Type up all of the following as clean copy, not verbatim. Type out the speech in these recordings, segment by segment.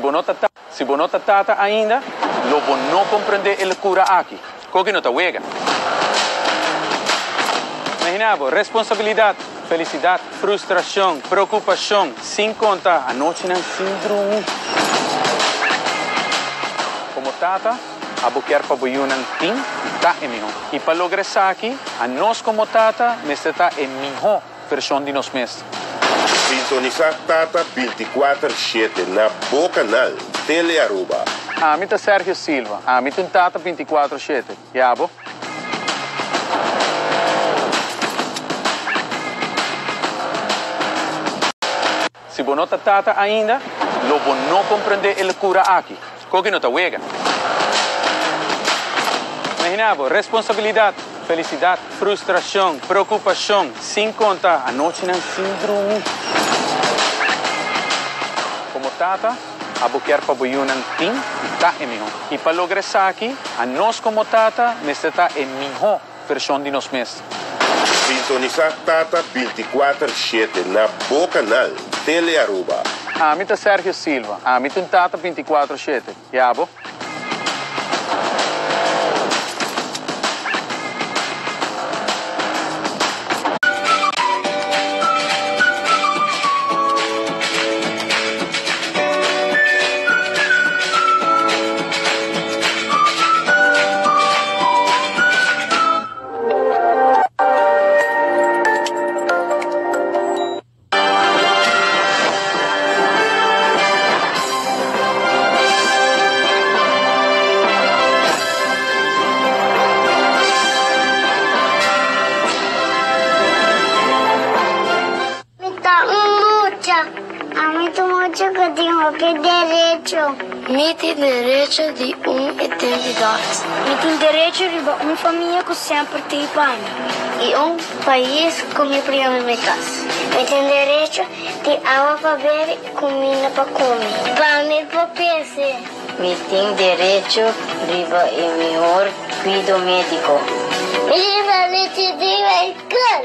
bo no ta si bo no ta tata ainda, lo bo no comprende e locura aki. Koki no ta wega. Imagina bo, responsabilidad, felicidad, frustracion, preocupacion, sin conta anochinan sin drumi. Como tata, abo kier pa bo yunan tin y ta e miho. Y pa logra esaki, anos como tata mester ta e miho version di nos mes. Sintonisa Tata binticuater shete na bo canal Tele Aruba. Ami ta Sergio Silva. Ami ta un tata binticuatro shete. Y abo? Si bo no ta tata ainda, lo bo no comprende e locura aki. Koki no ta wega. Imagina bo, responsabilidad, felicidad, frustracion, preocupacion, sin conta anochinan sin drumi. Como tata, abo kier pa bo yunan tin y ta e miho. Y pa logra esaki, anos como tata mester ta e miho version di nos mes. Sintonisa Tata binticuater shete na bo canal Tele Aruba. Ami ta Sergio Silva. Ami ta un tata binticuatro shete. Y abo? Mi ta un mucha. Ami ta un mucha ku tin hopi derecho. Mi tin derecho di un identidat. Mi tin derecho riba un famia ku semper t'ei pa mi. I un pais ku mi prima mi kas. Mi tin derecho di awa pa bebe i kuminda pa kome. Pa mi por krese. Mi tin derecho riba e mihor kuido médiko. Mi tin derecho di bai skol.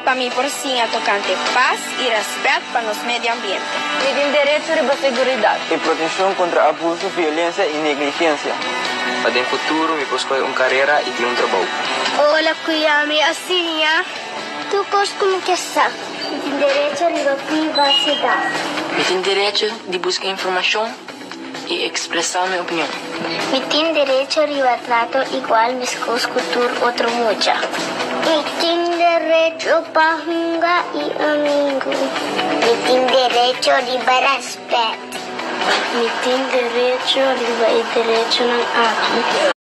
Pa mi por siña tokante pas i rèspèt pa nos medio ambiente. Mi tin derecho riba seguridat. I protekshon kontra abuso, violensia i negligensia. Pa den futuro mi por skohe un karera i tin un trabou. Ora ku ya mi a siña tur kos ku mi ke sa. Mi tin derecho riba privasidat. Mi tin derecho di buska informashon i ekspresá mi opinion. Mi tin derecho riba trato igual meskos ku tur otro mucha. Mi tin derecho pa hunga i amigu. Mi tin derecho riba rèspèt. Mi tin derecho riba e derechonan aki.